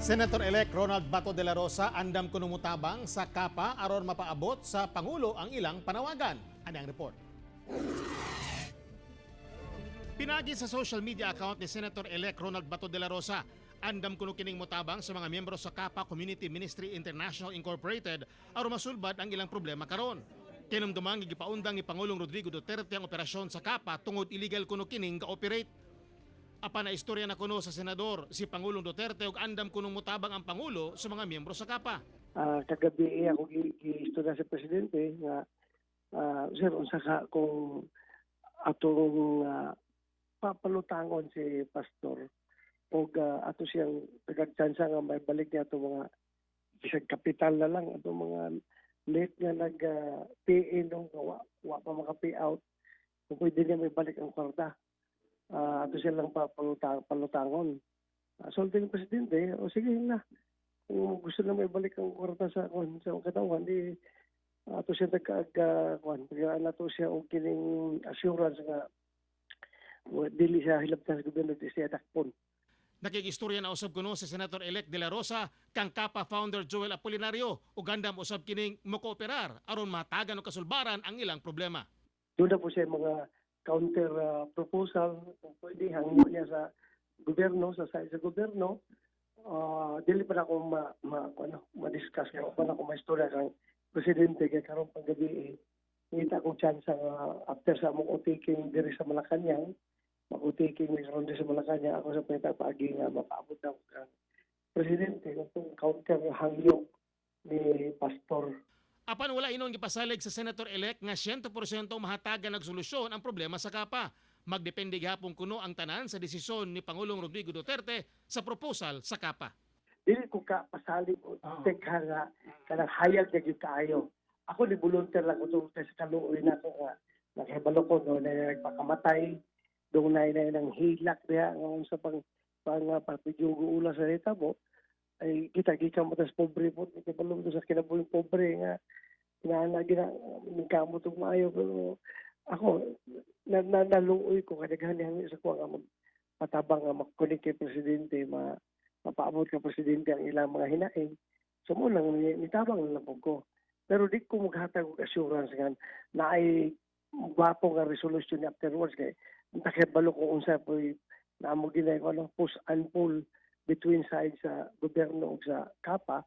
Senator-elect Ronald Bato de la Rosa andam kuno mutabang sa KAPA aron mapaabot sa Pangulo ang ilang panawagan. Ani ang report. Pinagi sa social media account ni Senator-elect Ronald Bato de la Rosa, andam kuno kining mutabang sa mga miyembro sa KAPA Community Ministry International Incorporated aron masulbad ang ilang problema karon. Kinumdumang gipaundang ni Pangulong Rodrigo Duterte ang operasyon sa KAPA tungod illegal kuno kining ga-operate. Apan naistorya na kuno sa senador si Pangulong Duterte ug andam kuno mutabang ang pangulo sa mga miyembro sa KAPA. Kagabi eh, ako gi-istorya sa presidente nga sir, unsa ka kung atong papalutangon si pastor og ato siyang tagagtsansa nga may balik niya ato mga bisag kapital na lang, ato mga late nga nag pay in nung wa pa maka pay out, kung pwede niya may balik ang kwarta, ato siya lang palutangon. Sulti ng presidente, o sige na, kung gusto na may balik ang kwarta sa kwan sa katawan, di ato siya nagkaag kwan, tagaan nato siya og kining assurance nga dili siya hilabtan sa gobyerno, di siya dakpon. Nakig-istorya na usab kuno si Senator-elect De La Rosa kang KAPA founder Joel Apolinario ug andam usab kining mokooperar aron matagan og kasulbaran ang ilang problema. Doon na po siya mga counter proposal kung pwede hangyo niya sa gobyerno, sa side sa gobyerno. Dili pa na ako ma ano, ma-discuss kay pa na ako maistorya kang presidente kay karon pang gabi eh, ngita akong chance nga after sa among oath-taking diri sa Malacañang, mag-oath-taking mi karon diri sa Malacañang, ako sa pangita paagi nga mapaabot na ako kang presidente katong counter hangyo ni pastor. Apan wala inon gipasalig sa senator-elect nga 100% mahatagan og solusyon ang problema sa KAPA. Magdepende gihapon kuno ang tanan sa desisyon ni Pangulong Rodrigo Duterte sa proposal sa KAPA. Dili ko ka pasalig o tekha nga kanang hayag na gyud kaayo. Ako ni volunteer lang ko tungkol sa kaluoy nako nga nakahibalo ko no na nagpakamatay dong na nang hilak diha nga unsa pang papidyugo ula sa hitabo ay kita gikan mo tas pobre po, kabalo mo sa kinabuhing pobre nga inaana gina ningkamot og maayo, pero ako na naluoy ko kadaghan ni sa kuha nga magpatabang nga makunik kay presidente, mapaabot ka presidente ang ilang mga hinaing. So mo lang nitabang lang po ko. Pero di ko maghatag og assurance nga naay gwapo nga resolution afterwards kay nakibalo ko unsa po'y naamo ginay ko ano push and pull between sides sa gobyerno ug sa KAPA.